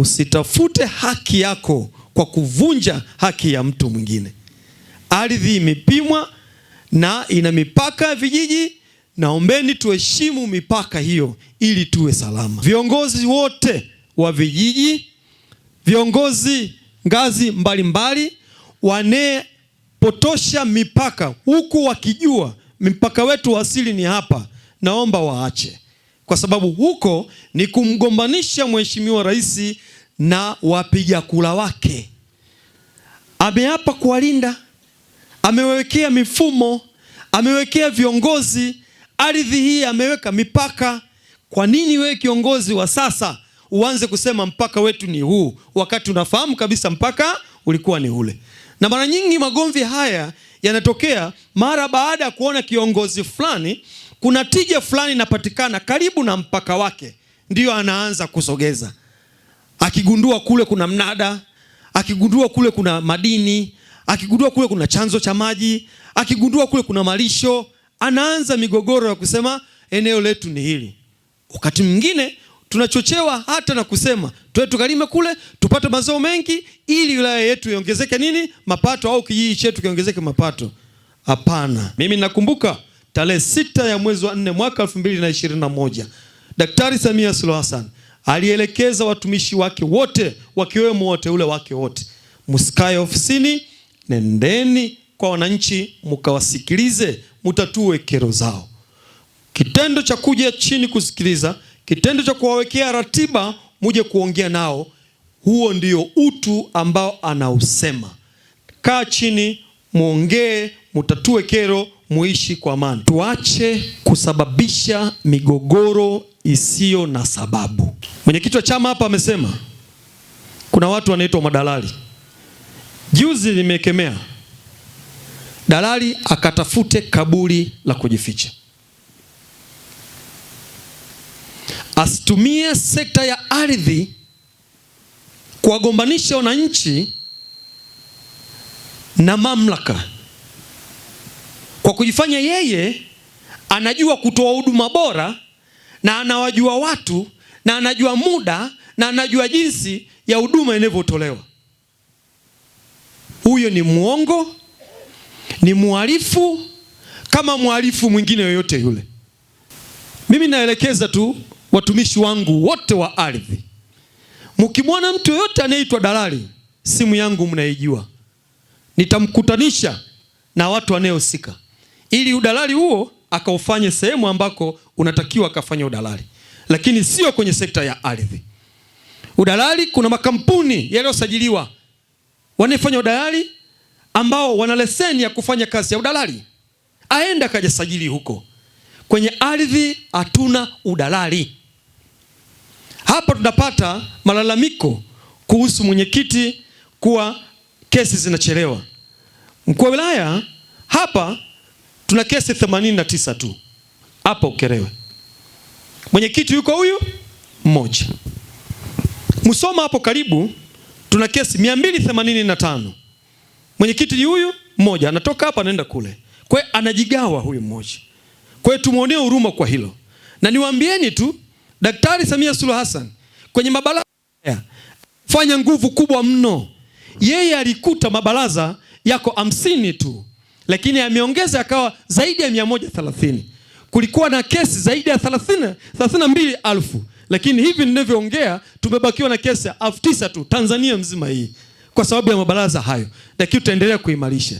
Usitafute haki yako kwa kuvunja haki ya mtu mwingine. Ardhi imepimwa na ina mipaka ya vijiji. Naombeni tuheshimu mipaka hiyo ili tuwe salama. Viongozi wote wa vijiji, viongozi ngazi mbalimbali wanepotosha mipaka huku wakijua mpaka wetu wa asili ni hapa, naomba waache, kwa sababu huko ni kumgombanisha Mheshimiwa Rais na wapiga kura wake. Ameapa kuwalinda, amewekea mifumo, amewekea viongozi ardhi hii, ameweka mipaka. Kwa nini wewe kiongozi wa sasa uanze kusema mpaka wetu ni huu, wakati unafahamu kabisa mpaka ulikuwa ni ule? Na mara nyingi magomvi haya yanatokea mara baada ya kuona kiongozi fulani kuna tija fulani inapatikana karibu na mpaka wake, ndiyo anaanza kusogeza, akigundua kule kuna mnada, akigundua kule kuna madini, akigundua kule kuna chanzo cha maji, akigundua kule kuna malisho, anaanza migogoro ya kusema eneo letu ni hili. Wakati mwingine tunachochewa hata na kusema tuwe tukalime kule tupate mazao mengi ili wilaya yetu iongezeke nini mapato, au kijiji chetu kiongezeke mapato. Hapana, mimi nakumbuka tarehe 6 ya mwezi wa 4 mwaka 2021 Daktari Samia Suluhu Hassan alielekeza watumishi wake wote wakiwemo wateule wake wote, msikae ofisini, nendeni kwa wananchi mkawasikilize, mutatue kero zao. Kitendo cha kuja chini kusikiliza, kitendo cha kuwawekea ratiba muje kuongea nao, huo ndio utu ambao anausema. Kaa chini, muongee, mutatue kero, muishi kwa amani. Tuache kusababisha migogoro isiyo na sababu. Mwenyekiti wa chama hapa amesema kuna watu wanaitwa madalali. Juzi nimekemea dalali akatafute kaburi la kujificha, asitumie sekta ya ardhi kuwagombanisha wananchi na mamlaka kwa kujifanya yeye anajua kutoa huduma bora na anawajua watu na anajua muda na anajua jinsi ya huduma inavyotolewa. Huyo ni mwongo, ni mhalifu kama mhalifu mwingine yoyote yule. Mimi naelekeza tu watumishi wangu wote wa ardhi, mkimwona mtu yoyote anayeitwa dalali, simu yangu mnaijua, nitamkutanisha na watu wanayehusika ili udalali huo akaufanye sehemu ambako unatakiwa akafanya udalali, lakini sio kwenye sekta ya ardhi. Udalali, kuna makampuni yaliyosajiliwa wanayefanya udalali ambao wana leseni ya kufanya kazi ya udalali, aenda akajasajili huko. Kwenye ardhi hatuna udalali. Hapa tunapata malalamiko kuhusu mwenyekiti kuwa kesi zinachelewa. Mkuu wa wilaya hapa tuna kesi 89 tu hapa Ukerewe. Mwenyekiti yuko huyu mmoja. Musoma hapo karibu tuna kesi 285. Mwenyekiti ni huyu mmoja, anatoka hapa anaenda kule. Kwa hiyo anajigawa huyu mmoja. Kwa hiyo tumuonee huruma kwa hilo. Na niwaambieni tu Daktari Samia Suluhu Hassan kwenye mabaraza fanya nguvu kubwa mno. Yeye alikuta mabaraza yako 50 tu, lakini ameongeza akawa zaidi ya 130. Kulikuwa na kesi zaidi ya 32,000, lakini hivi ninavyoongea tumebakiwa na kesi 9,000 tu Tanzania mzima hii kwa sababu ya mabaraza hayo, lakini tutaendelea kuimarisha.